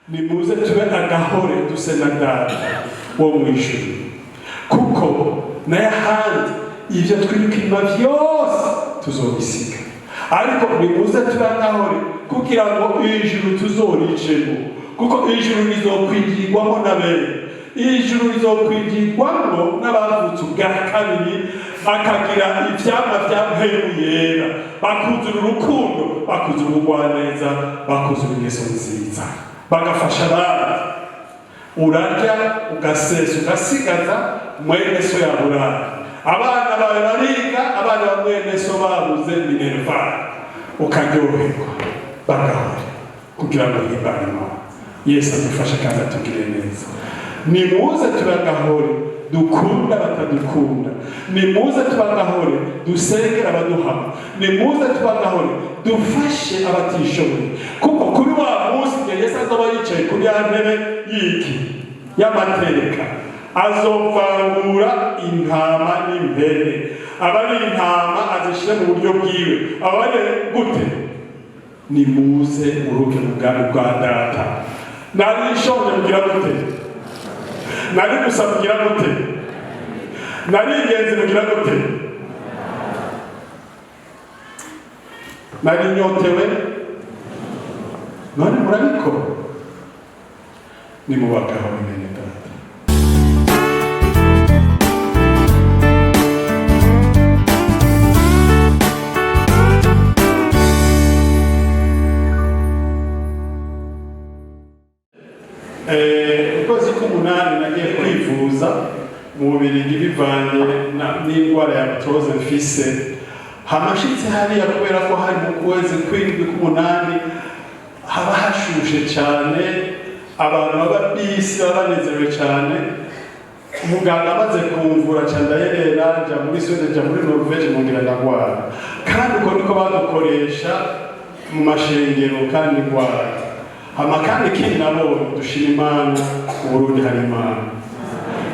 Nimuze tube agahore, duse na Data wo mu ijuru, kuko n'ayahandi ibyo twiruka inyuma byose tuzobisiga. Ariko nimuze tube agahore kugira ngo ijuru tuzorijemo, kuko ijuru rizokwigirwamo na bene, ijuru rizokwigirwamo n'abavutse ubwa kabiri, bakagira ivyamwa vya Mpwemu Yera, bakuzura urukundo, bakuzura ubugwaneza, bakuzura ingeso nziza, bagafasha abandi. Urarya, ugasesa, ugasigaza, mwene so yaburara. Abana bawe bariga, abana ba mwene so babuze minerval, ukaryoherwa. Bagahora kugira ngo himbare Imana. Yesu adufashe kandi atugire neza. Nimuze turagahore, dukunda batadukunda. Nimuze tubagahore, dusengera abaduhama. Nimuze tubagahore, dufashe abatishoboye, kuko kuri wa munsi igihe Yesu azoba yicaye kuri ya ntebe y'iki y'amateka, azovangura intama n'impene. Abari intama azishyire mu buryo bwiwe, abari gute. Nimuze muruke mu bwami bwa Data. Nari nshonje, mugira gute? Nari gusa, mugira gute? Nari ingenzi, mugira gute? Nari nyotewe. None murabikora? Nimubagaho, bene Data. Ukwezi k'umunani nagiye kwivuza mu Bubirigi bivanye n'indwara ya arthrose mfise. Hamashitse hariya, kubera ko hari mu kwezi kw'indwi, k'umunani, haba hashushe cyane, abantu baba bisi baba banezerewe cyane. Umuganga amaze kumvura ca ndayerera, nja muri Suède, nja muri Norvège, nongera ndagwara. Kandi uko niko badukoresha mu mashengero kandi ndwara. Hama kandi ikindi nabonye, dushima Imana, mu Burundi hari Imana,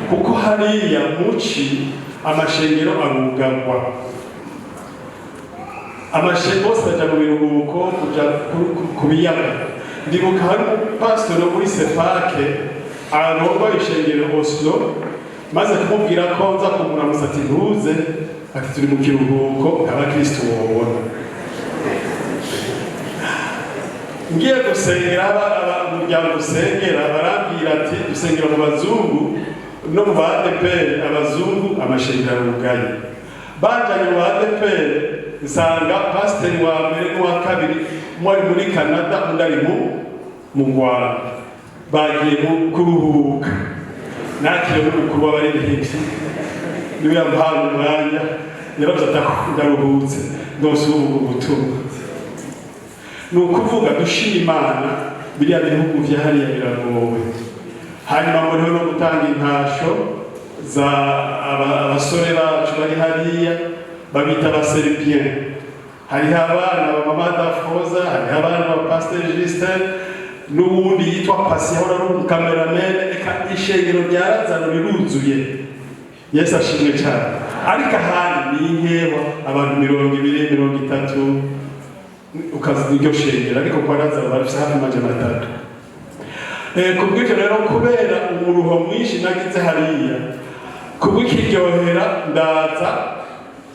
kuko hariya muci amashengero arugagwa, amashengero bose baja mu biruhuko, kuja ku biyaga. Ndibuka hari umupasitori wo muri CEPAC arongoye ishengero Oslo, maze kumubwira ko nza kumuramutsa, ati: "Ntuze," ati: "Turi mu kiruhuko, abakristo wobona." Ngiye gusengera, umuryango usengera barambwira ati: "Dusengera mu bazungu no mu ba ADEPR." Abazungu amashengero arugaye. Banjanye mu ba ADEPR, nsanga pasiteri wa mbere n'uwa kabiri, umwe ari muri Canada, undi ari mu Rwanda, bagiye mu kuruhuka. Nakiriwe n'umukuru w'abaririmbyi, niwe yampaye umwanya. Yaravuze ati: "Ndaruhutse, ndose ubu butumwa." Ni ukuvuga dushima Imana, biriya bihugu vya hariya biragowe. Hanyuma ngo no gutanga intasho za abasore bacu bari hariya, babita abaseribien. Hariho abana ba mama Dafoza, hariho abana ba Pasteur Justin n'uwundi yitwa Pasi ahora ari umukameramene. Eka, ishengero rya Razaro riruzuye. Yesu ashimwe cyane. Ariko ahandi ni inkewa, abantu 20, 30, ukaza iryo shengero. Ariko kwa Lazaro barafise hafi 300. Ku bw'ibyo rero, kubera umuruho mwinshi nagize hariya, kubw'ikiryohera ndaza,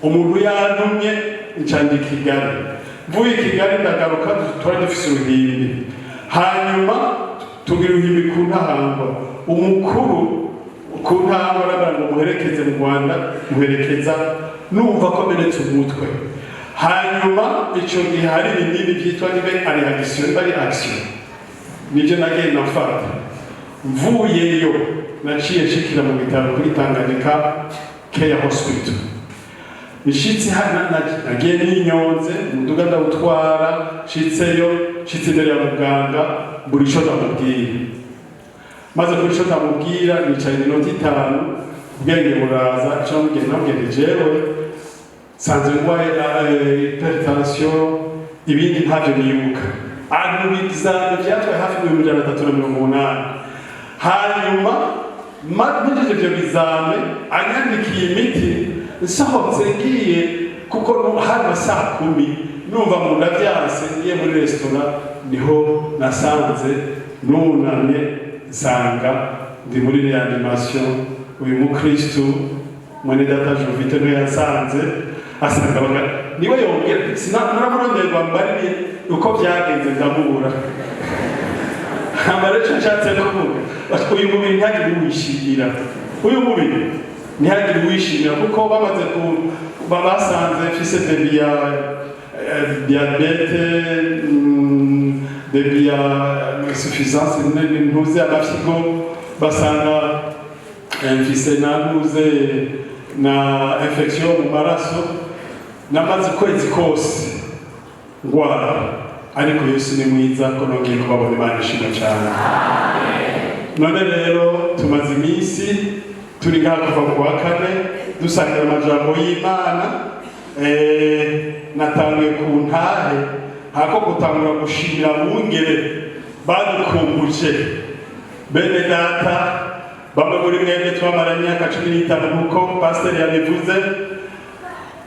umuntu yantumye, ncanja i Kigali. Mvuye i Kigali ndagaruka, twari dufise uruhimbi, hanyuma tugira uruhimbi ku Ntahangwa. Umukuru ku Ntahangwa arabara ngo muherekeze mu Rwanda, muherekeza numva ko menetse umutwe. Hanyuma ico gihe hari ibinini byitwa nibe ari action, niba ari action, nibyo nagenda mfata. Mvuyeyo naciye nshikira mu bitaro kuri Tanganyika Care Hospital. Nshitse hano, nagiye ninyonze, umuduga ndawutwara. Nshitseyo, nshitse imbere ya muganga, buri ico ndamubwira. Maze kuri ico ndamubwira, nicaye iminota 5, ubwenge buraza. Ico namubwiye, namubwiye nti: "Jewe nsanzwe ndwaye hypertension, ibindi ntabyo nibuka." Ahantu mu bizami byatwaye hafi 380,000. Hanyuma mpejeje ivyo bizame, anyandikiye imiti, nsohotse ngiye, kuko hari nka saa 10, numva mu nda vyanse, ngiye muri resitora. Niho nasanze nunamye, nsanga ndi muri réanimation. Uyu mukristu mwene data Jovite niwe yasanze, asanga baga niwe yongera sinamuronderwa mbaririye uko byagenze, ndamubura. Hama rero icyo nshatse kuvuga, uyu mubiri ntihagire uwishimira, uyu mubiri ntihagire uwishimira, kuko bamaze ku basanze mfise début ya diabète, début ya insuffisance, ntuze amafyigo, basanga mfise na ntuze na infection mu maraso. Namaze ukwezi kose ngwara, ariko Yesu ni mwiza ko nongeye kubabona. Imana ishimwe cyane. None rero tumaze iminsi turi ngaha kuva ku wa kane dusangira amajambo y'Imana. Natanguye ku ntahe hako gutangura gushimira bungere badukumbuje bene data. Bamwe muri mwebwe twamara imyaka 15, nk'uko pasiteri yabivuze.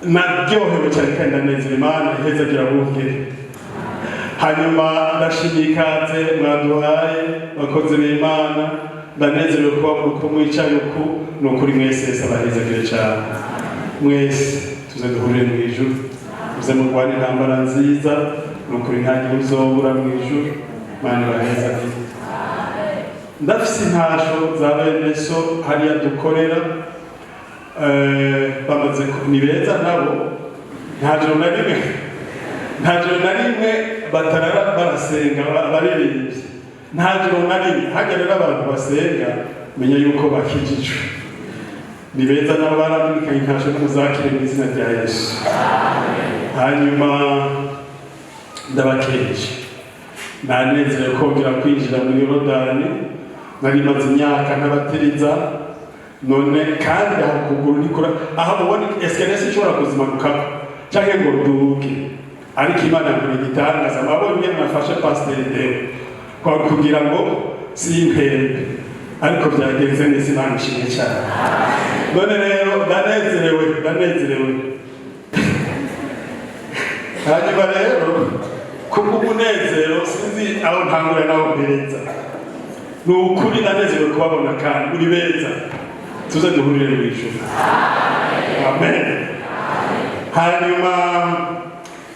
Naryohewe cyane kandi ndanezera. Imana ihezagira bungere. Hanyuma ndashimiye ikaze mwaduhaye, bakozi b'Imana. Ndanezerewe kuba uko mwicaye uku. Ni ukuri mwese Yesu abahezagire cyane. Mwese tuze duhurire mu ijuru, tuze murwane intambara nziza. Ni ukuri nta gihe uzobura mu ijuru. Imana ibahezagire. Ndafise intasho za bene so hariya dukorera. Bamaze ni beza nabo, nta joro na rimwe, nta joro na rimwe batarara barasenga. Baririmbye, nta joro na rimwe. Hajya rero abantu basenga, menya yuko bakijijwe. Ni beza nabo, baramenyekanye. Intasho n'umuzakire mu izina rya Yesu. Hanyuma ndabakeje, nanezerewe kongera kwinjira muri Yorodani. Nari maze imyaka ntabatiriza. None kandi aho kuguru ntikura, aho mubona escalier ishobora kuzimanukako canke ngo duge, ariko Imana yankora igitangaza. Mwabonye ingene nafashe pasiteri Deo kwa kugira ngo simpembe, ariko byagenze neza. Imana ishimwe cyane. None rero ndanezerewe, ndanezerewe. Hanyuma rero kubw'umunezero sinzi aho ntangura n'aho mpereza. Ni ukuri ndanezerewe kubabona kandi muri beza. Tuze duhurire mu ijuru, amen. Hanyuma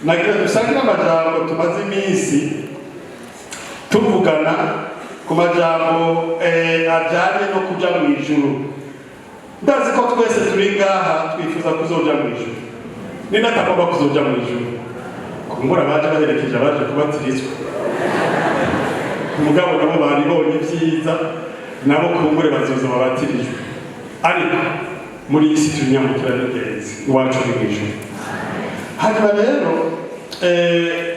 nagira dusangire amajambo tumaze iminsi tuvugana ku majambo ajyanye no kuja mu ijuru. Ndazi ko twese turi ngaha twifuza kuzoja mu ijuru. Ninde atagomba kuzoja mu ijuru? Kumbura baje baherekeje abaje kubatirizwa, mugabo nabo baribonye ibyiza, nabo kumbure bazoza babatirijwe. Ariko muri iyi si turi nyamukira n'ingenzi, iwacu ni mu ijuru. Hanyuma rero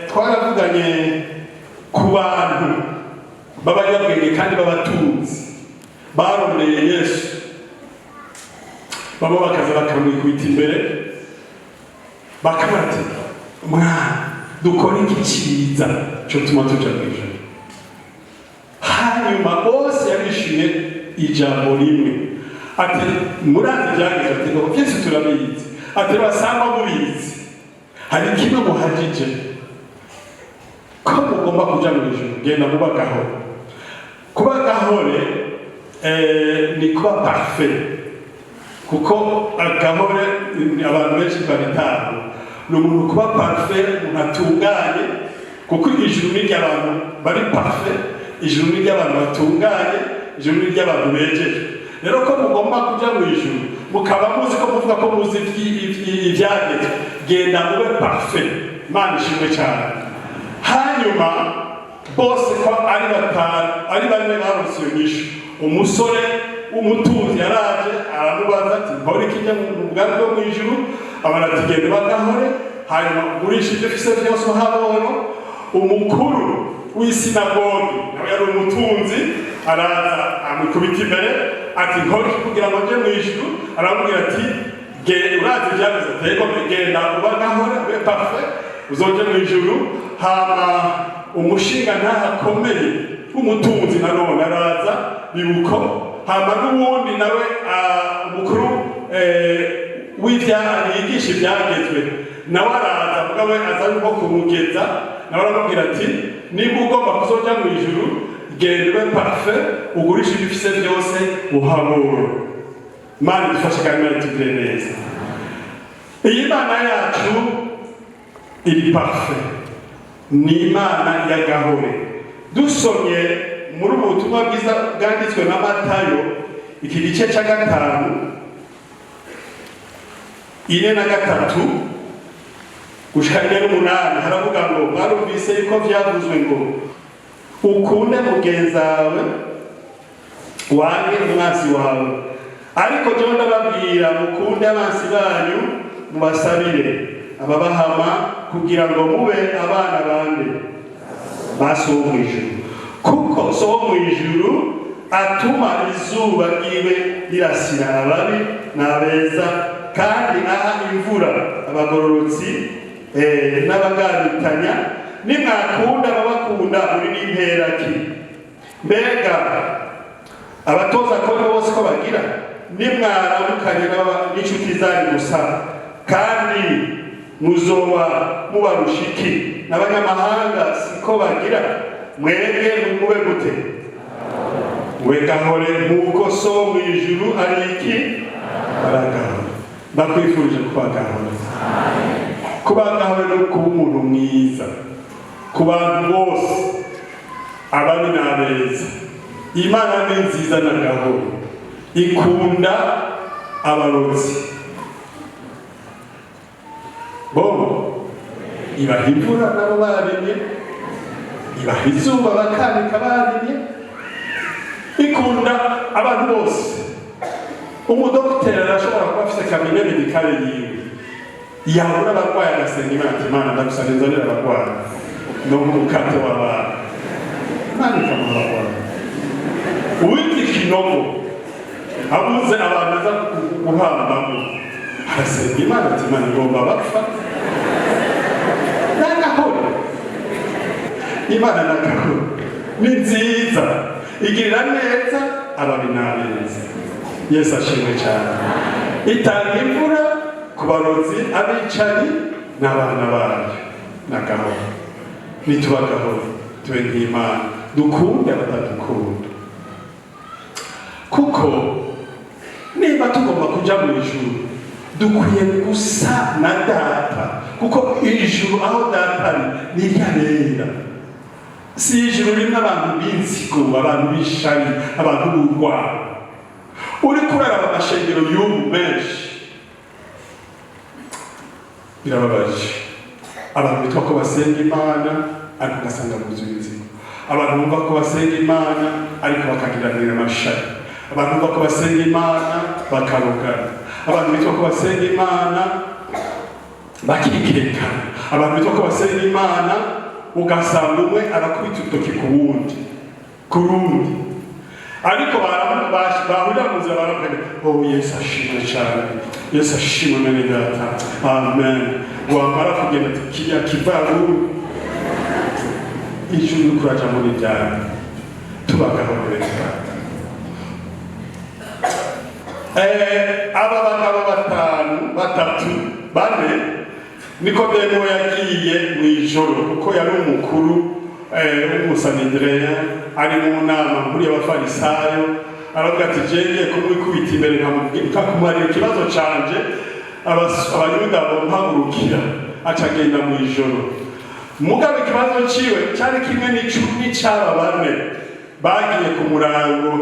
twaravuganye ku bantu b'abanyabwenge kandi b'abatunzi barondeye Yesu, bamwe bakaza bakamwikubita imbere, bakavuga ati: "Mwana, dukore iki cyiza cyo tuma tuja mu ijuru?" Hanyuma bose yarishyuye ijambo rimwe ati: "Murazi ibyagezwe?" Ati: "Ngo byose turabizi." Ati: "Basangwa mubizi, hari kimwe muhagije ko mugomba kuja mu ijuru. Genda muba gahore." Kuba gahore ni kuba parfait, kuko agahore abantu benshi babitahura ni umuntu kuba parfait, umuntu atunganye, kuko ijuru ni iry'abantu bari parfait, ijuru ni iry'abantu batunganye, ijuru ni iry'abantu bejeje. Rero ko mugomba kuja mu ijuru, mukaba muzi ko muvuga ko muzi ivyagezwe, genda mube parfait. Imana ishimwe cyane. Hanyuma bose ko ari batanu, ari bane baronse iyo nyishu. Umusore w'umutunzi yaraje aramubaza ati: "Nkore ikijya mu bwami bwo mu ijuru?" Abona ati: "Genda bagahore, hanyuma ugurisha ibyo ufise byose uhaboro." Umukuru w'isinagogi nawe yari umutunzi, araza amukubita imbere ati: "Nkore iki kugira ngo nje mu ijuru?" Aramubwira ati: "Urazi ibyageze?" Ati: "Yego." "Genda uba gahore, ube parfait, uzoje mu ijuru." Hama umushinga ntahakomeye w'umutunzi nanone araza bibuko. Hama n'uwundi nawe, umukuru w'ibya yigisha ibyagezwe, nawe araza, mugabo aza nko kumugeza. Nawe aramubwira ati: "Niba ugomba kuzoja mu ijuru, genda ube parfait, ugurishe ibyo ufise byose, uhabure." Imana idufashe kandi Imana itugire neza. Iyi Mana yacu iri parfait, ni Imana y'agahore. Dusomye muri ubu butumwa bwiza bwanditswe na Matayo, iki gice cya 5, 43 gushika 48, haravuga ngo: "Mwarumvise yuko vyavuzwe ngo ukunde mugenzi wawe, wange umwansi wawe. Ariko jewe ndababwira, mukunde abansi banyu, mubasabire ababahama, kugira ngo mube abana bande? Ba So wo mw'ijuru. Kuko So wo mw'ijuru atuma izuba ryiwe rirasira ababi n'abeza, kandi aha imvura abagororotsi n'abagabitanya. Nimwakunda ababakunda, muri n'imperaki? Mbega abatoza kori bose ko bagira? Nimwaramukanye n'inshuti zanyu gusa, kandi muzoba mubarusha iki? N'abanyamahanga siko bagira? Mwebwe mube gute? Mube gahore, nk'uko So wo mu ijuru ari iki? Aragahore." Ndakwifurije kuba gahore. Kuba gahore no kuba umuntu mwiza ku bantu bose, ababi n'abeza. Imana ni nziza na gahoro, ikunda abarozi bo, ibaha imvura nabo barimye, ibaha izuba bakanika barimye, ikunda abantu bose. Umudogiteri arashobora kuba afite cabinet médical yiwe, yabura abarwayi agasenga Imana ati: "Imana, ndagusabye nzanire abarwayi no nk'umukate w'abantu." Imana ikamuha abarwayi. Uwitwa ikinogo abuze abantu aza guhambamo, arasenga Imana ati: "Imana, ngomba bapfa." N'agahoro, Imana n'agahoro, ni nziza, igirira neza ababi n'abeza. Yesu ashimwe cyane. Itanga imvura ku barozi, abicanyi n'abana bayo. N'agahoro. Nituba gahoro, tube nk'Imana, dukunde abatadukunda, kuko niba tugomba kuja mu ijuru, dukwiye gusa na Data, kuko ijuru aho Data ari niryabera. Si ijuru rimwe abantu b'inzigo, abantu b'ishari, abantu b'urwara. Uri kuraraba amashengero y'ubu menshi, birababaje. Abantu bitwa ko basenga Imana, ariko ugasanga buzuye inzigo. Abantu bumva ko basenga Imana, ariko bakagiranira amashari. Abantu bumva ko basenga Imana, bakarogana. Abantu bitwa ko basenga Imana, bakikekana. Abantu bitwa ko basenga Imana, ugasanga umwe arakubita urutoki ku wundi, ku rundi, ariko bahurira mu nzira baramukanya: "Oh, Yesu ashimwe cyane, Yesu ashimwe, mwene Data, amen." Wamara kugenda ati: "Kiriya kivaruru." Ijuru uriko uraja muri ryari? Tubagaho, bene Data. Aba bagabo batanu, batatu, bane, Nikodemo yagiye mu ijoro kuko yari umukuru w'umusanidreya, ari mu nama nkuru y'Abafarisayo. Aravuga ati: "Je ngiye kumwikubita imbere, nkakumarira ikibazo canje, Abayuda bompagurukira." Aca agenda mu ijoro. Mugabo ikibazo ciwe cari kimwe n'icaba bane bagiye ku murango,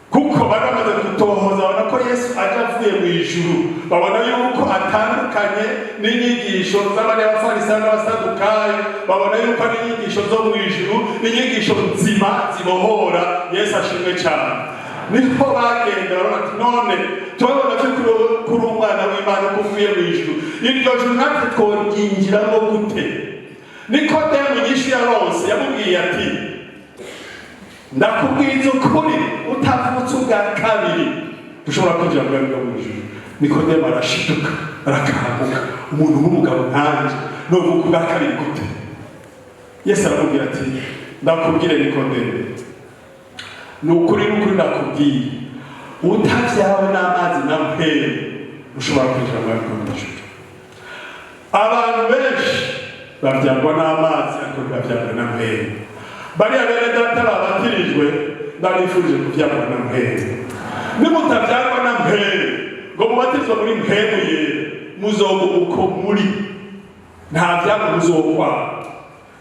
kuko bari bamaze gutohoza, babona ko Yesu aje avuye mu ijuru, babona yuko atandukanye n'inyigisho z'abanyabafarisayo n'Abasadukayo, babona yuko ari inyigisho zo mu ijuru, inyigisho nzima zibohora. Yesu ashimwe cyane. Niho bagenda barabona ati: "None turabona ko kuri umwana w'Imana, ko uvuye mu ijuru, iryo juru natwe tworyinjiramo gute?" Nikodemu inyishu yaronse, yamubwiye ati: "Ndakubwiza ukuri, utavutse ubwa kabiri dushobora kwinjira mu bwami bwo mu ijuru." Nikodemu arashiduka, arakanguka: "Umuntu w'umugabo nkanjye novuka ubwa kabiri gute?" Yesu aramubwira ati: "Ndakubwire Nikodemu, ni ukuri n'ukuri ndakubwiye, utavyawe n'amazi na Mpwemu ushobora kwinjira mu bwami bwo mu ijuru." Abantu benshi Bavyarwa n'amazi, ariko ntibavyarwa na Mpwemu. Bariya bene data babatirijwe, ndabifurije kuvyarwa na Mpwemu. Nimutavyarwa na Mpwemu ngo mubatizwe muri Mpwemu Yera, muzoguma uko muri, nta vyago muzokwara,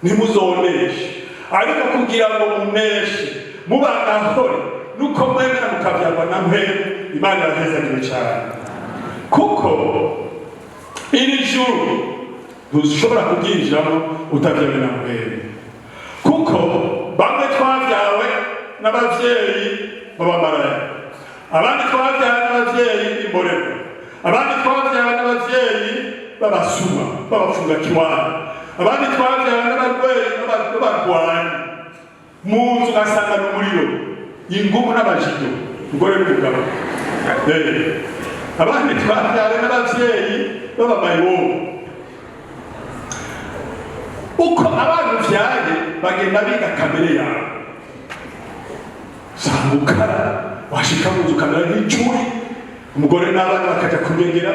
ntimuzoneshe. Ariko kugira ngo muneshe, mubagahore nuko mwemera mukavyarwa na Mpwemu. Imana irahezagiwe cyane, kuko iri juru ntushobora kuryinjiramo utavyawe na Mpwemu. Kuko bamwe twavyawe n'abavyeyi b'abamaraya, abandi twavyawe n'abavyeyi b'imborerwa, abandi twavyawe n'abavyeyi b'abasuma, b'abafungakiwani, abandi twavyawe n'abarwayi, b'abarwanyi mu nzu, ugasanga ni umuriro, ingumu n'abajido, umugore n'umugabo. Abandi twavyawe n'abavyeyi b'abamayibobo. Uko abana uvyaye bagenda biga kamere yawe, usanga ukara, washika mu nzu ukamera nk'icuri, umugore n'abana bakaja kunyegera,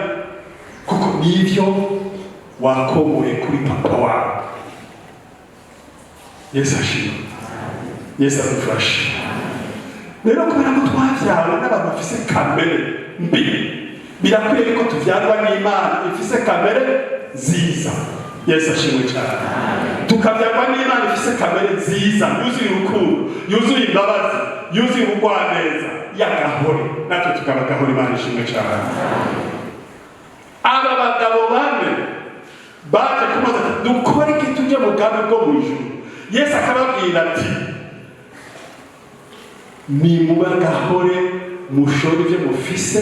kuko nivyo wakomoye kuri papa wawe. Yesu ashima, Yesu adufashe. Rero kubera ko twavyawe n'abantu bafise kamere mbi, birakwiye ko tuvyarwa n'Imana ifise kamere nziza. Yesu ashimwe cyane. Tukavyarwa n'Imana ifise kamere nziza, yuzuye urukundo, yuzuye imbabazi, yuzuye ubugwaneza, y'agahore, natwe tukaba agahore. Imana ishimwe cyane. Aba bagabo bane baje kubaza ati: "Dukore iki tuje mu bwami bwo mu ijuru?" Yesu akababwira ati: "Nimuba gahore, mushore ibyo mufise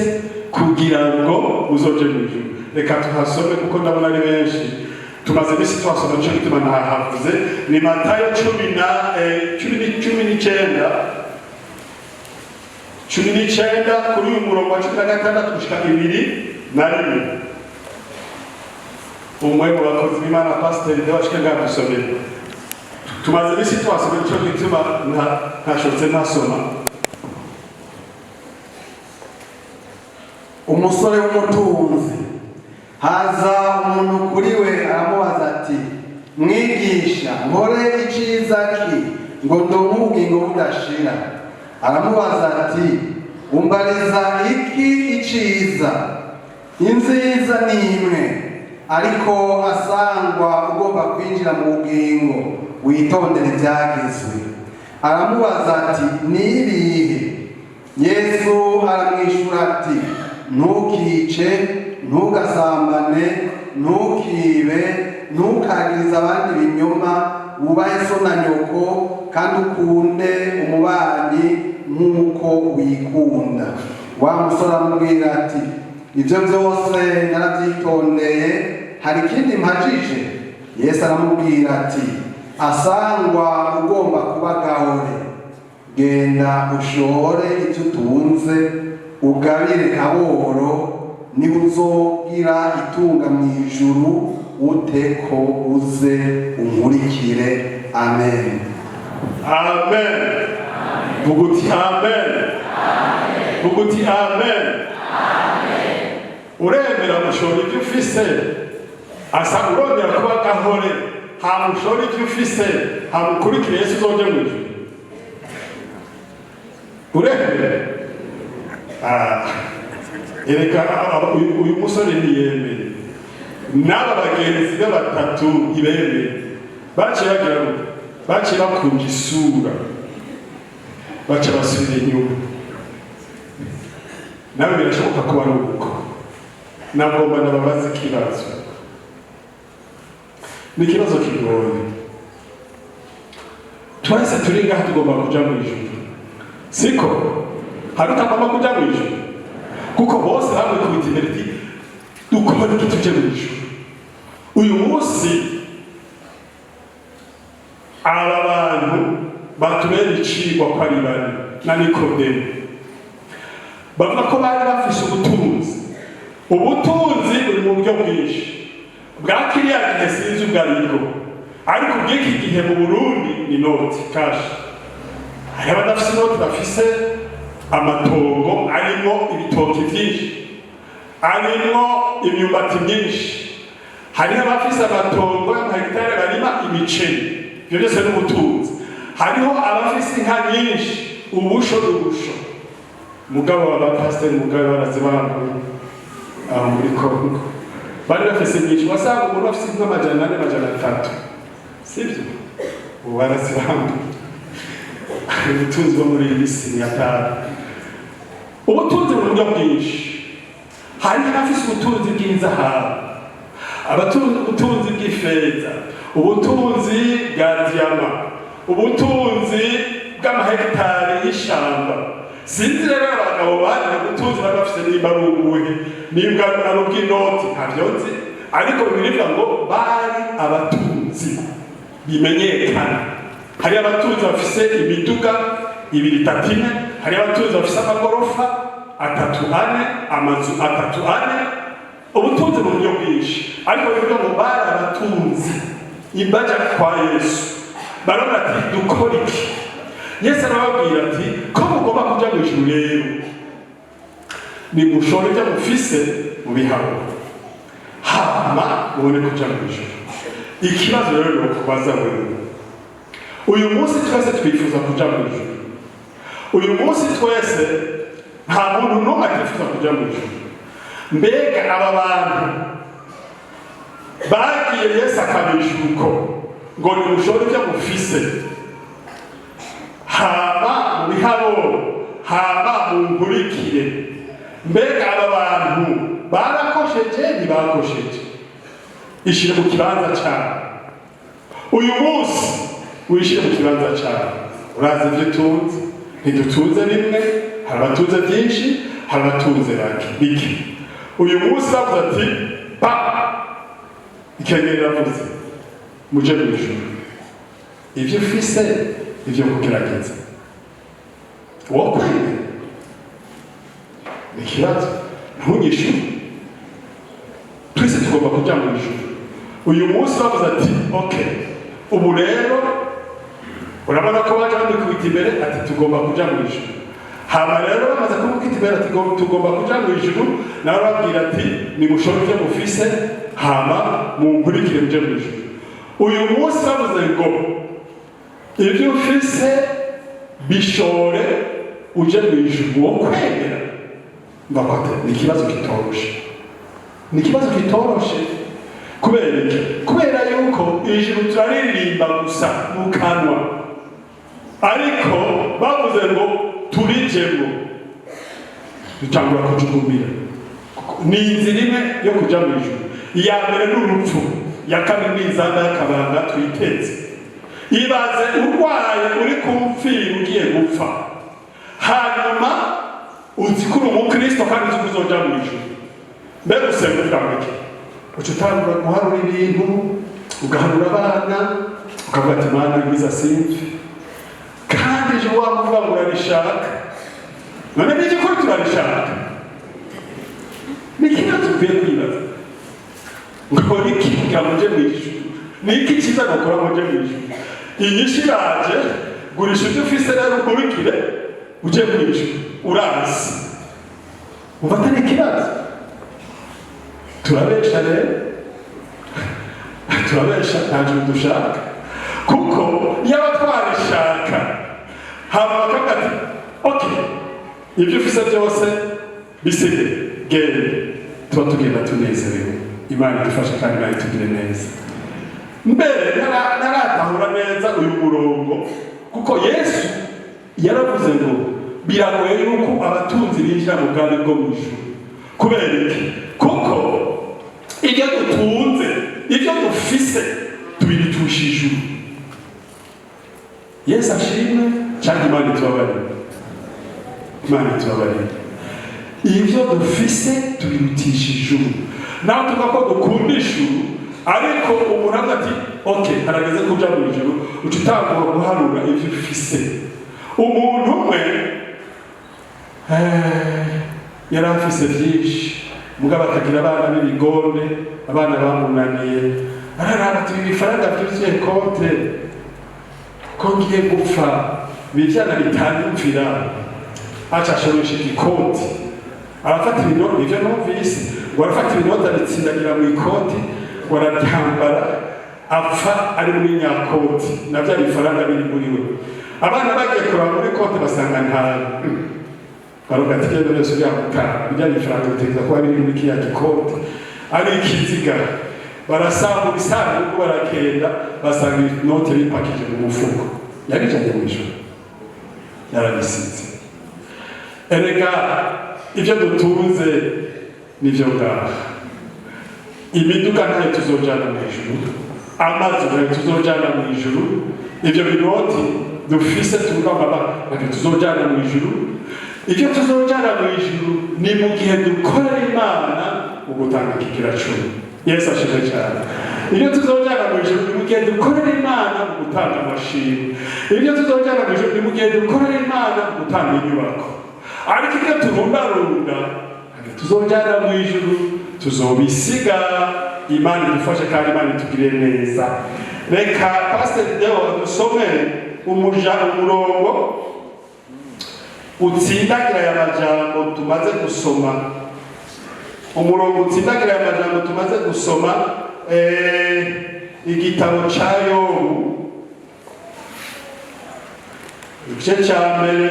kugira ngo muzoje mu ijuru." Reka tuhasome, kuko ndabona ari benshi. Tumaze iminsi tuhasoma, nico gituma ntahavuze. Ni Matayo 19, 19, kuri uyu murongo wa 16 gushika 21. Umwe mu bakozi b'Imana, pasiteri Dewashike, ngaha dusomera. Tumaze iminsi tuhasoma, nico gituma ntashobotse ntasoma. Umusore w'umutunzi. Haza umuntu kuri we, aramubaza ati: "Mwigisha, nkore iciza ki ngo ndonke ubugingo budashira?" Aramubaza ati: "Umbariza iki iciza? Inziza ni imwe. Ariko asangwa ugomba kwinjira mu bugingo, witondere ibyagezwe." Aramubaza ati: "Ni ibihe?" Yesu aramwishyura ati: "Ntukice, ntugasambane, ntukibe, ntukagirize abandi ibinyoma, wubahe so na nyoko, kandi ukunde umubanyi nk'uko wikunda." Wa musore aramubwira ati: "Ibyo byose narabyitondeye, hari ikindi mpajije?" Yesu aramubwira ati: "Asangwa ugomba kuba gahore, genda ushore icyo utunze, ugabire aboro, niba uzogira itunga mu ijuru, uteko uze unkurikire." Amen. Amen. Vuga uti amen. Vuga uti amen. Uremera gushora ibyo ufise, asa urondera kuba gahore, hama ushora ibyo ufise, hama ukurikire Yesu, uzoje mu ijuru? Uremera? Ah, erega uyu musore ntiyemeye, n'aba bagenzi be batatu ntibemeye. Baciye bagira gute? Baciye bakunja isura, baca basubira inyuma. Nawe birashoboka kuba ari uko. Nagomba nababaza ikibazo, ni ikibazo kigoye. Twese turi ngaha tugomba kuja mu ijuru, siko? Hari utagomba kuja mu ijuru? Kuko bose bamwikubita imbere iti: "Dukora iki tuje mu ijuru?" Uyu munsi aba bantu batubera icigwa ko ari bane na Nikodemu. Bavuga ko bari bafise ubutunzi. Ubutunzi buri mu buryo bwinshi. Bwa kiriya gihe sinzi ubwo aribwo, ariko ubw'iki gihe mu Burundi ni noti, cash. Hari abadafise inoti bafise amatongo arimwo ibitoki vyinshi, arimwo imyumbati myinshi. Hariho abafise amatongo y'amahegitari barima imiceri, ibyo byose ni ubutunzi. Hariho abafise inka nyinshi, ubusho n'ubusho. Mugabo abapasiteri mugabo barazibambuye aho muri Kongo, bari bafise nyinshi, wasanga umuntu afise inka 400, 300, sibyo? Ubu barazibambuye. Ubutunzi bwo muri iyi si ni atanu. Ubutunzi mu buryo bwinshi: hari abafise ubutunzi bw'inzahabu, abatunzi ubutunzi bw'ifeza, ubutunzi bwa diyama, ubutunzi bw'amahegitari y'ishamba. Sinzi rero abagabo bari ubutunzi bari bafise nimba ari ubuhe, nimba ari ubw'inoti, ntabyo nzi, ariko bibiliya ngo bari abatunzi bimenyekana. Hari abatunzi bafise imiduga ibiri, itatu, ine, hari abatunzi bafise amagorofa atatu, ane, amazu atatu, ane. Ubutunzi mu buryo bwinshi, ariko bivuga ngo bari abatunzi. Imbaja kwa Yesu baravuga ati: "Dukora iki?" Yesu arababwira ati: "Ko mugomba kuja mu ijuru rero, nimushore ibyo mufise mu biharuro, hama mubone kuja mu ijuru." Ikibazo rero ni ukubaza wewe: uyu munsi twese twifuza kuja mu ijuru. Uyu munsi twese, nta muntu n'umwe atifuza kuja mu ijuru. Mbega aba bantu bagiye, Yesu akabishuko ngo nimushore ibyo mufise hama mu biharuro, hama munkurikire, mbega aba bantu barakosheje, ntibakosheje? Ishire mu kibanza cyawe. Uyu munsi wishire mu kibanza cyawe. Urazi ibyo utunze? Ntidutunze bimwe. Hari abatunze byinshi, hari abatunze bake bike. Uyu munsi bavuze ati: "Pa, ikengeri iravuze, muje mu ijuru, ibyo ufise ibyo kugerageza wokwemera." Ni ikibazo, ntunyishure. Twese tugomba kuja mu ijuru. Uyu munsi bavuze ati: "Ok, ubu rero urabona ko baje bamukubita imbere ati tugomba kuja mu ijuru." Hama rero bamaze kumukubita imbere ati tugomba kuja mu ijuru, nawe arababwira ati: "Nimushore ibyo mufise, hama munkurikire muje mu ijuru." Uyu munsi bavuze ngo ibyo ufise bishore uje mu ijuru, wo kwemera? Mbakote, ni ikibazo kitoroshe, ni ikibazo kitoroshe. Kubera iki? Kubera yuko ijuru turaririmba gusa mu kanwa, ariko bavuze ngo turijemo dutangura kujugumira. Ni inzira imwe yo kuja mu ijuru. Iya mbere ni urupfu, iya kabiri ni inzamba y'akabanga twiteze. Ibaze urwaye, uri ku mfiri, ugiye gupfa, hanyuma uzi ko uri umukristo kandi uzi ko uzoja mu ijuru. Mbega usenga uvuga ngo iki? Uca utangura guharura ibintu, ugaharura abana, ukavuga ati: "Mana nkiza simve." Kandi ejo wamuvuga ngo urarishaka. None ni igikuru turarishaka? Ni ikibazo ukwiye kwibaza ngo niki kugira ngo nje mu ijuru? Ni iki cyiza gukora ngo nje mu ijuru? Inyishu iraje: gurisha ibyo ufise rero ukurikire uje mu ijuru. Urazi, umva atari ikibazo? Turabesha rero, turabesha, nta juru dushaka, kuko yaba twarishaka hama bakavuga ati: "Ok, ibyo ufise byose bisige, genda," tuba tugenda tunezerewe. Imana idufashe kandi Imana itugire neza. Mbere ntaratahura neza uyu murongo, kuko Yesu yaravuze ngo biragoye yuko abatunzi binjira mu bwami bwo mu ijuru. Kubera iki? Kuko ibyo dutunze, ibyo dufise, tubibitusha ijuru. Yesu ashimwe cyangwa Imana itubabarire, Imana itubabarire. Ibyo dufise tubirutisha ijuru. Nawe tuvuga ko dukunda ijuru, ariko umuntu avuga ati: "Ok, harageze kuja mu ijuru," uca utangura guharura ibyo ufise. Umuntu umwe yari afise byinshi, mugabo akagira abana b'ibigonde, abana bamunaniye. Araraba ati: "Ibi bifaranga byuzuye konte, ko ngiye gupfa ibi vyana bitanyumvira." Aca ashoresha igikoti, arafata ibinoti, ivyo numvise ngo arafata ibinoti abitsindagira mu ikoti. Wararyambara, apfa ari muri nyakoti na bya bifaranga biri muri we. Abana bagiye kuraba muri konti basanga ntayo. Bavuga ati: "Genda byose byamutara, bijya bifaranga bitegereza kuba biri muri kiriya gikote ari ikiziga." Barasambura isanduku, barakenda, basanga inote bipakije mu mufuko. Yabijanye mu ijoro, yarabisize. Erega ibyo dutunze nivyo ngaha. Imiduga ntayo tuzojana mu ijuru, amazu ntayo tuzojana mu ijuru, ibyo binoti dufise tuvuga amaba ntabyo tuzojana mu ijuru. Ibyo tuzojana mu ijuru ni mu gihe dukorera Imana mu gutanga kigira cumi. Yesu ashimwe cyane. Ibyo tuzojana mu ijuru ni mu gihe dukorera Imana mu gutanga amashimwe. Ibyo tuzojana mu ijuru ni mu gihe dukorera Imana mu gutanga inyubako. Ariko ibyo turundarunda ntabyo tuzojana mu ijuru, tuzobisiga. Imana idufashe kandi Imana itugirire neza. Reka Pasiteri Deo dusomere umuja umurongo utsindagira aya majambo tumaze gusoma, umurongo utsindagira aya majambo tumaze gusoma, igitabo ca Yobu, igice ca mbere,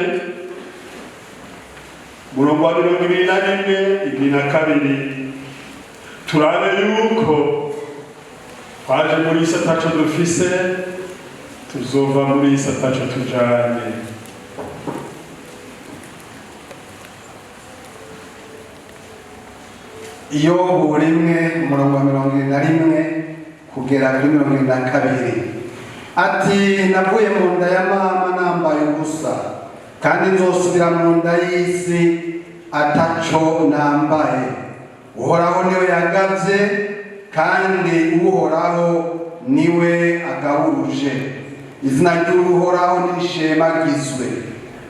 umurongo wa 21, 22. Turabe yuko twaje muri isi ataco dufise, tuzova muri isi ataco tujanye. Yobu 1, umurongo wa 21 kugera kuri 22, ati: "Navuye mu nda ya mama nambaye ubusa, kandi nzosubira mu nda y'isi ataco nambaye. Uhoraho niwe yagabye, kandi Uhoraho niwe agaburuje. Izina ry'Uhoraho nirishemagizwe."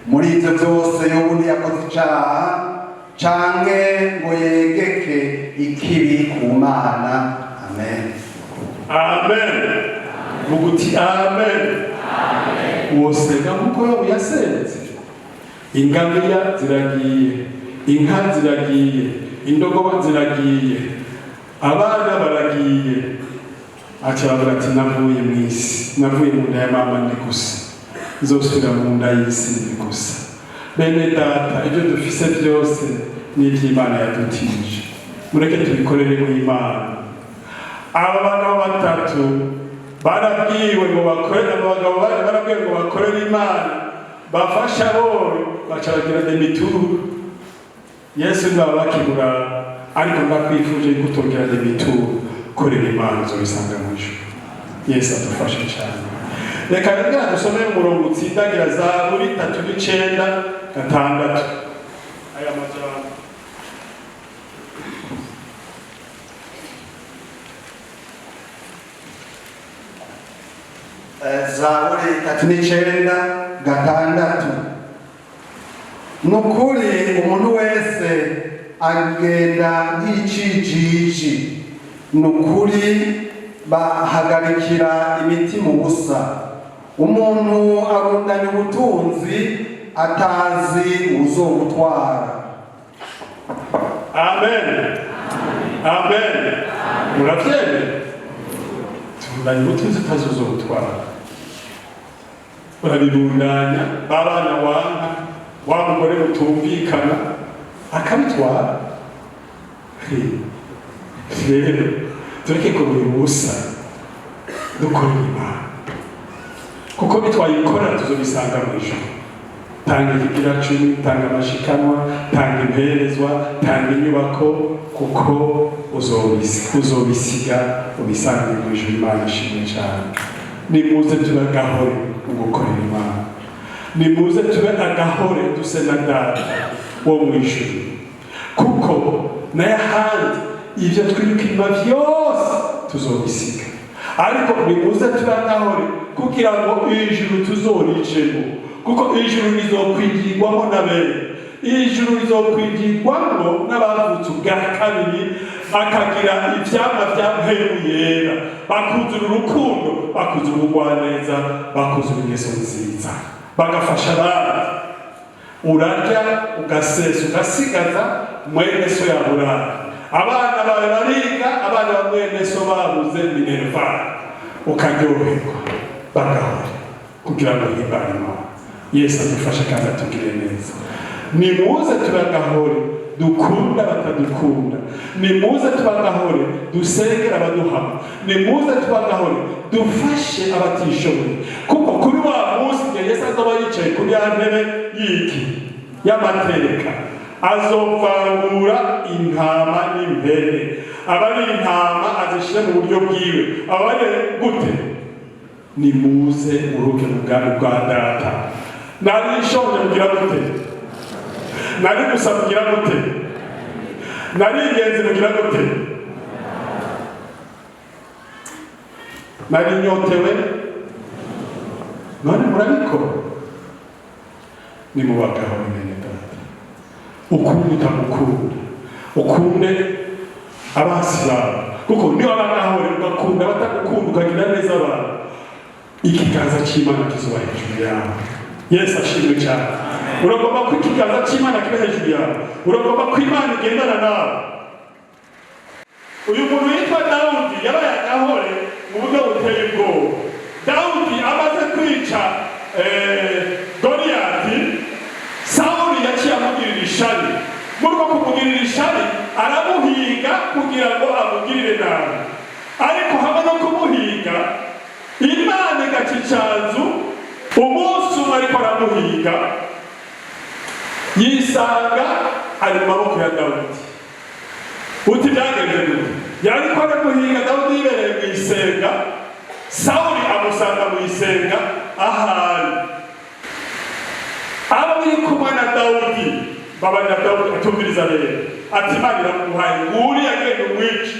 Muri ibyo byose Yobu ntiyakoze icaha canke ngo yegeke ikibi ku Mana. Amen. Amen. Muguti amen. Wosenga nkuko Yobu yasenze. Ingamiya ziragiye, inka ziragiye, indogoba ziragiye, abana baragiye. Aca aravuga ati: "Navuye mu isi, navuye mu nda ya mama ndi gusa, nzosubira mu nda y'isi ndi gusa." Bene data, ibyo dufise byose ni iby'Imana yadutije. Mureke tubikorere mu Imana. Aba bana batatu barabwiwe ngo bakorere, abo bagabo bari barabwiwe ngo bakorere Imana, bafasha boro, baca bagira demi-tour. Yesu ntibaba bakibura, ariko ndakwifuje yuko utogira demi-tour. Korera Imana, uzobisanga mu ijuru. Yesu adufashe cyane. Reka rero dusome umurongo utsindagira Zaburi 39 6 aya majambo. Zaburi 39:6: "Ni ukuri umuntu wese agenda nk'icijiji, ni ukuri bahagarikira imitima ubusa. Umuntu arundanya ubutunzi atazi uzobutwara." Amen, amen. Murabyemera? Tundanya ubutunzi utazi uzobutwara. Urabirundanya, babana wanka, wa mugore mutumvikana akabitwara. Rero tureke kubura ubusa, dukorera Imana, kuko nitwayikorera tuzobisanga mu ijuru. Tanga ikigira cumi, tanga amashikanwa, tanga imperezwa, tanga inyubako, kuko uzobisiga ubisange mu ijuru. Imana ishimwe cyane. Nimuze tube agahore mu gukorera Imana. Nimuze tube agahore, duse na Data wo mu ijuru, kuko n'ayahandi ibyo twiruka inyuma byose tuzobisiga. Ariko nimuze tube agahore kugira ngo ijuru tuzorijemo, kuko ijuru rizokwigirwamo na bene, ijuru rizokwigirwamo n'abavutse ubwa kabiri, bakagira ivyamwa vya Mpwemu Yera, bakuzura urukundo, bakuzura ubugwaneza, bakuzura ingeso nziza, bagafasha abandi. Urarya, ugasesa, ugasigaza mwene so yaburara. Abana bawe bariga, abana ba mwene so babuze minerval, ukaryoherwa. Bagahora kugira ngo himbare Imana. Yesu adufashe kandi atugire neza. Nimuze tubagahore, dukunda batadukunda. Nimuze tubagahore, dusengera abaduhama. Nimuze tubagahore, dufashe abatishoboye, kuko kuri wa munsi igihe Yesu azoba yicaye kuri ya ntebe y'iki y'amateka, azovangura intama n'impene. Abari intama azishyire mu buryo bwiwe, abari gute. Nimuze muruke mu bwami bwa Data. Nari nshonje, mugira gute? Nari gusa, mugira gute? Nari ingenzi, mugira gute? Nari nyotewe. None murabikora. Nimubagaho, mwene Data, ukunde utamukunda, ukunde abansi bawe, kuko niba bagahore ugakunda batagukunda, ukagira neza abantu, ikiganza cy'Imana kizuba hejuru yawe. Yesu ashimwe cyane. Uragomba ko ikiganza cy'Imana kiba hejuru yawe, uragomba ko Imana igendana nawe. Uyu muntu yitwa Dawudi yabaye agahore mu buryo buteye ubwoba. Dawudi amaze kwica Goliyati, Sawuli yaciye amugirira ishari. Muri uko kumugirira ishari, aramuhiga kugira ngo amugirire nabi. Ariko hamwe no kumuhiga, Imana igaca icanzu. Umunsi umwe ariko aramuhiga, yisanga ari mu maboko ya Dawudi. Uti byagenze gute? Yariko aramuhiga, Dawudi yibereye mu isenga. Sawuli amusanga mu isenga ahari. Abo biri kumwe na Dawudi babarira Dawudi, atumviriza rero, ati Imana iramuhaye, nguriya, agenda umwice.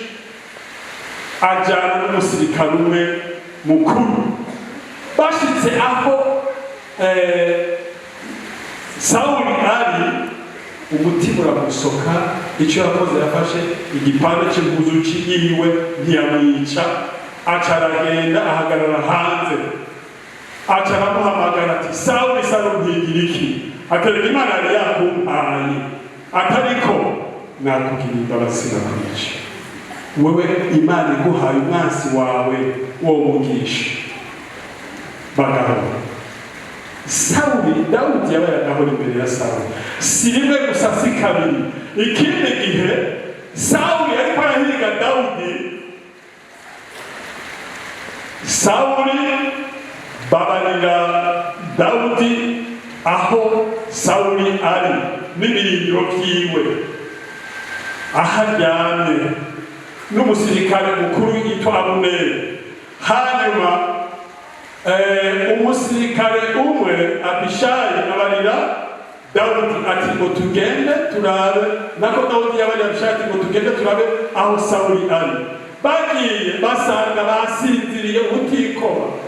Ajyana n'umusirikare umwe mukuru. Bashitse aho Sawuli ari, umutima uramusoka. Icyo yakoze, yafashe igipande cy'impuzu yiwe, ntiyamwica, aca aragenda ahagarara hanze, aca aramuhamagara ati: "Sawuli, Sawuli, ntigira iki?" Atereka Imana yari yakumpaye, atariko nakugiriye imbabazi, sinakwica. Wewe Imana iguhaye umwansi wawe, womugisha? Bagahora. Sawuli, Dawudi yabaye agahora imbere ya Sawuli, si rimwe gusa, si kabiri. Ikindi gihe Sawuli ariko arahiga Dawudi, Sawuli babarira Dawudi aho Sawuli ari n'ibirindiro vyiwe, aho aryamye, n'umusirikare mukuru yitwa Abuneri. Hanyuma umusirikare umwe Abishayi abarira Dawudi ati ngo tugende turabe. Nako Dawudi yabarira Abishayi ati ngo tugende turabe aho Sawuli ari. Bagiye, basanga basinziriye ubutikoma,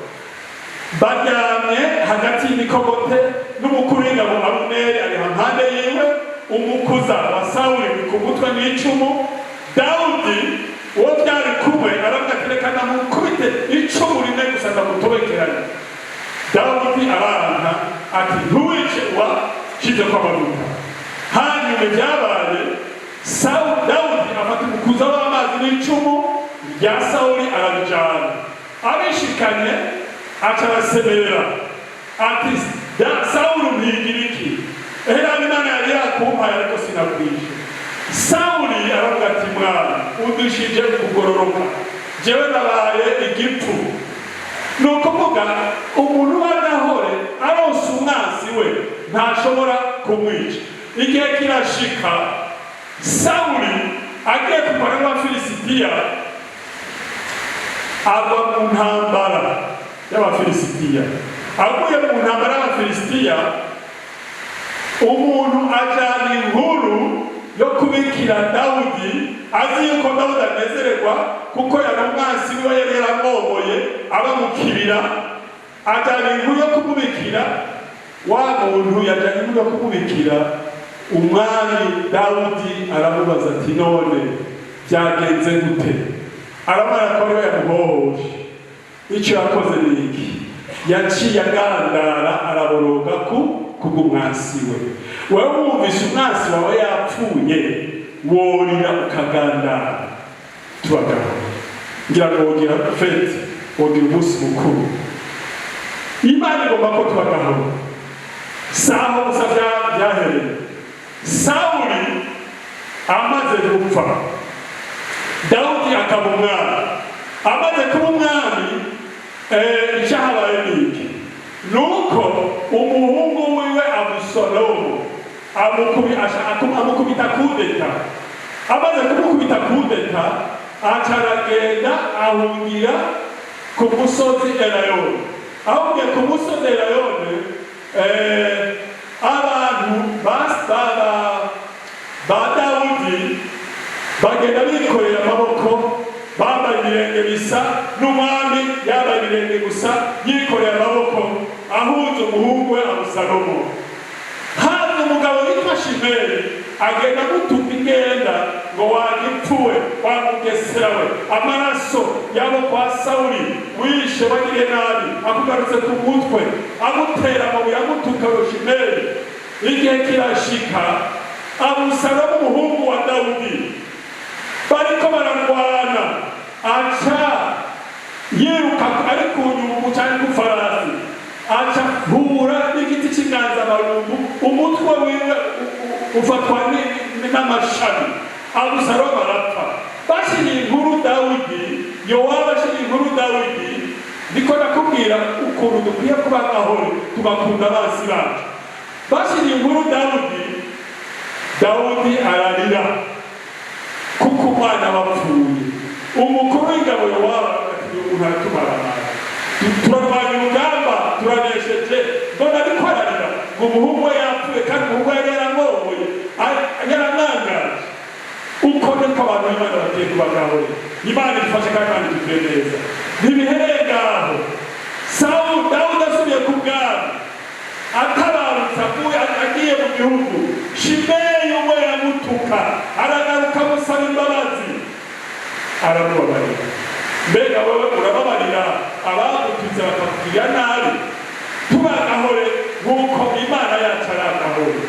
baryamye hagati y'imikogote, n'umukuru w'ingabo Abuneri ari hampande yiwe, umukuza wa Sawuli uri ku mutwe n'icumu. Dawudi uwo byari kumwe aravuga ati: "Reka namukubite icumu rimwe gusa, ndamutobekeranye." Dawudi aranka ati: "Ntuwice uwashizeko amavuta." Hanyuma ibyabaye, Dawudi afata umukuza w'amazi n'icumu rya Sawuli, arabijana. Abishikanye, aca arasemerera ati: "Sawuli, mpigira iki? Ehera Imana yari yakumpaye, ariko sinakwishe." Sawuli aravuga ati: "Mwana, udushije kugororoka, jewe nabaye igipfu." Ni ukuvuga umuntu w'agahore aronse umwansi we, ntashobora kumwica. Igihe kirashika, Sawuli agiye kurwana n'Abafilisitiya, agwa mu ntambara y'Abafilisitiya. Aguye mu ntambara y'Abafilisitiya, umuntu ajana inkuru yo kubikira Dawudi, azi yuko Dawudi anezererwa, kuko yari umwansi wiwe, yari yaramwomoye aba mu kibira. Ajana inkuru yo kumubikira. Wa muntu yajanye inkuru yo kumubikira umwami Dawudi, aramubaza ati: "None byagenze gute?" Aramara ko ariwe yamuhohoje. Icyo yakoze ni iki? Yaciye agandara, araboroga ku kubw'umwansi we. Wewe wumvise umwansi wawe yapfuye, Worira ukagandara. Tubagabo, ngira ngo wogira fête, wogira umunsi mukuru. Imana igomba ko tubagabo. Saho gusa byahereye. Sawuli amaze gupfa, Dawudi akaba umwami. Amaze kuba umwami, icyahabaye ni iki? Nuko umuhungu wiwe Abusalomu amukubita kudeta. Amaze kumukubita kudeta, aca aragenda ahungira ku musozi Erayoni. Ahungiye ku musozi Erayoni, abantu ba Dawudi bagenda bikoreye amaboko, bambaye ibirenge bisa n'umwami, yambaye ibirenge gusa, yikoreye amaboko, ahunze umuhungu we Abusalomu. Haza umugabo witwa Shimeyi, agenda amutuka igenda ngo: "Wagipfuwe, wamugesera we, amaraso yabo kwa Sawuli wishe wagiriye nabi akugarutse ku mutwe." Amutera amabuye, amutuka ngo Shimeyi. Igihe kirashika, Abusalomu umuhungu wa Dawudi bariko bararwana, aca yiruka ari ku nyumbu cyangwa ku farasi, aca hura n'igiti cy'inganzamarumbu, umutwe wiwe ufatwa n'amashami, Abusalomu arapfa. Bashyiriye inkuru Dawidi, Yowabu ashyiriye inkuru Dawidi. Niko nakubwira ukuntu dukwiye kuba amahoro, tugakunda abansi bacu. Bashyiriye inkuru Dawudi, Dawudi ararira kuko umwana wapfuye. Umukuru w'ingabo Yowabu ati: "Umuntu aratumaramara, turarwanya urugamba, turanesheje, mbona ariko ararira ngo umuhungu we yapfuye, kandi umuhungu we yari yaramwongoye, yaramwangaje." Uko niko abantu b'Imana bakwiye kubagaho. Imana idufashe kandi Imana itugire neza. Ntibihereye ngaho. Sawuli, Dawudi asubiye ku bwami, atabarutse, avuye agiye mu gihugu, Shimeyi umwe yamutuka aragaruka amusaba imbabazi, aramubabarira. Mbega wowe urababarira abagututse bakakugirira nabi? Tubagahore nk'uko Imana yacu ari agahore.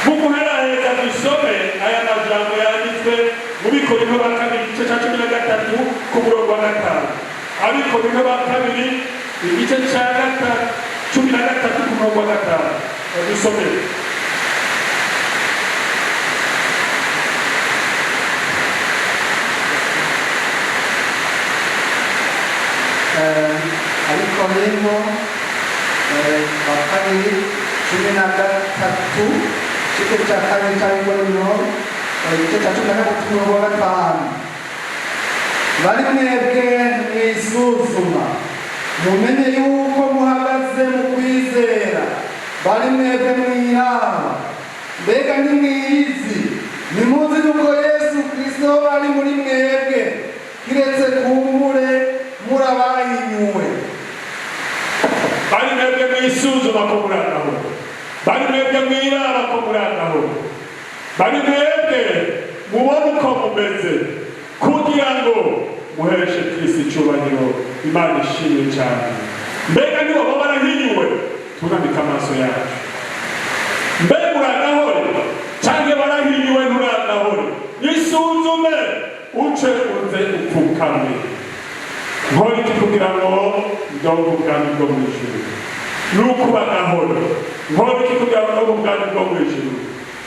Mu guheraheza, dusome aya majambo yanditswe mu Bikorinto ba kabiri, igice cya 13, ku murongo wa 5. Abikorinto ba kabiri, igice cya 13, ku murongo wa 5, dusome. Abikorinto ba kabiri 13, igice cya kabiri cy'Abikorinto, igice cya 13, umurongo wa 5: "Bari mwebwe mwisuzuma, mumenye yuko muhagaze mu kwizera. Bari mwebwe mwiraba. Mbega ntimwiyizi? Ntimuzi yuko Yesu Kristo ari muri mwebwe, kiretse kumbure murabahinyuwe." Bari mwebwe mwisuzuma ko muri amahoro, bari mwebwe mwiraba ko muri amahoro, bari mwebwe mubona uko mumeze kugira ngo muheshe Kristo icyubahiro. Imana ishimwe cyane. Mbega nibo baba barahinyuwe? Tunamika amaso yacu. Mbega uragahore cyangwa barahinyuwe? Nturagahore. Isuzume, uce uze upfukame. Nkora iki kugira ngo ndonke ubwami bwo mu ijuru? Ni ukuba gahoro. Nkora iki kugira ngo ndonke ubwami bwo mu ijuru?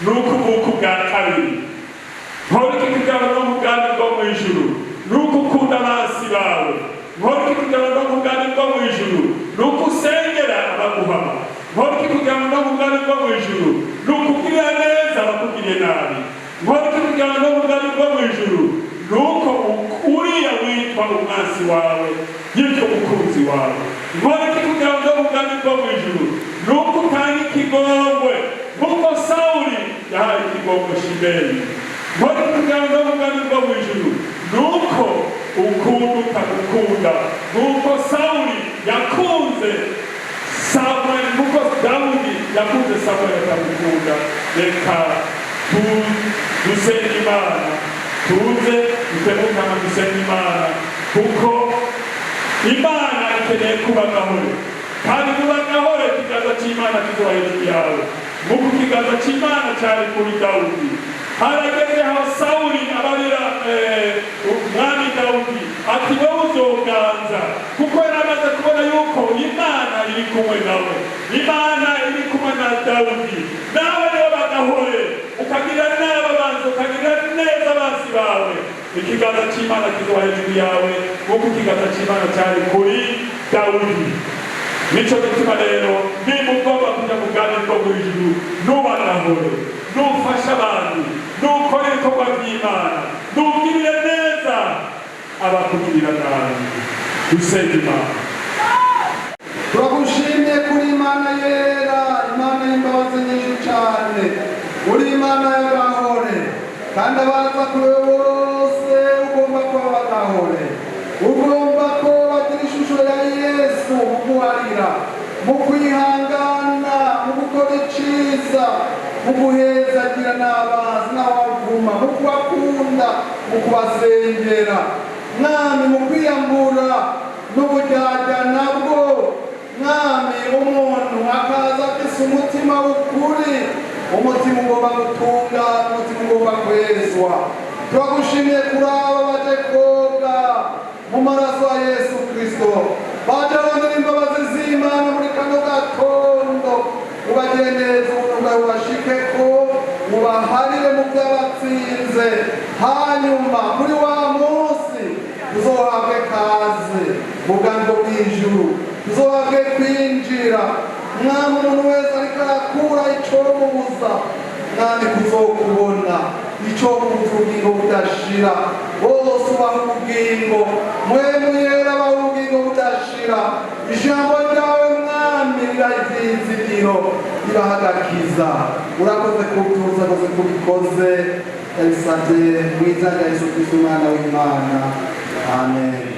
Ni ukuvuka ubwa kabiri. Nkora iki kugira ngo ndonke ubwami bwo mu ijuru? Ni uko ukunda abansi bawe. Nkora iki kugira ngo ndonke ubwami bwo mu ijuru? Ni uko usengera abaguhama. Nkora iki kugira ngo ndonke ubwami bwo mu ijuru? Ni ukugirira neza abakugiriye nabi. Nkora iki kugira ngo ndonke ubwami bwo mu ijuru? Ni uko uriya witwa umwansi wawe yitwa umukunzi wawe. Nkora iki kugira ngo ndonke ubwami bwo mu ijuru? Ni uko utanga ikigongwe nk'uko Sawuli yahaye ikigongwe Shimeyi. Nkora iki kugira ngo ndonke ubwami bwo mu ijuru? Ni uko ukunda utagukunda, nk'uko Sawuli yakunze Samuel, nk'uko Dawudi yakunze Samuel akamukunda. Reka dusenge Imana, tuze dutemukana, dusenge Imana, kuko Imana ikeneye kuba gahoro. Kandi kuba gahoro, ikiganza cy'Imana kizoba hejuru yawe nk'uko ikiganza cy'Imana cyari kuri Dawudi. Harageze aho Sawuli abarira umwami Dawudi ati: "Wowe uzoganza," kuko yari amaze kubona yuko Imana iri kumwe nawe, Imana iri kumwe na Dawudi. Nawe niwe bagahore ukagirira nabi abanzi, ukagirira neza abansi bawe, ikiganza cy'Imana kizoba hejuru yawe nk'uko ikiganza cy'Imana cyari kuri Dawudi. Nico gituma rero nimba ugomba kuja mu bwami bwo mu ijuru, nubagahore, nufasha abandi, nukora ibikorwa by'Imana, nugirire neza abakugirira nabi. Dusenga Imana. Turagushimye kuri Imana yera, Imana y'imbabazi nyinshi cyane. Uri Imana y'abahore, kandi abaza kuri wowe bose ugomba kuba bagahore, ugomba ko bagira ishusho ya Yesu mu guharira, mu kwihangana, mu gukora iciza, mu guhezagira n'abazi n'abavuma, mu kubakunda, mu kubasengera, Mwami, mu kwiyambura n'uburyarya nabwo, Mwami. Umuntu akaza afise umutima w'ukuri, umutima ugomba gutungana, umutima ugomba kwezwa. Turagushimiye kuraba baje koga mu maraso ya Yesu Kristo, baje rondera imbabazi z'Imana muri kano gatondo. Ubagire neza, ubuntu bwawe bubashikeko, ubaharire mu byabatsinze, hanyuma kuri wa munsi tuzohabwe kaze mu bwami bwo bw'ijuru, tuzohabwe kwinjira. Mwami, umuntu wese ariko arakura icomubuza, Mwami, kuzokubona, icomubuza ubugingo budashira, bose ubaha ubugingo. Mpwemu Yera abaha ubugingo budashira. Ijambo ryawe, Mwami, riraha ivyizigiro, riraha agakiza. Urakoze kutuza, urakoze kubikoze. Yabisabye mu izina rya Yesu Kristo, Umwana w'Imana. Amen.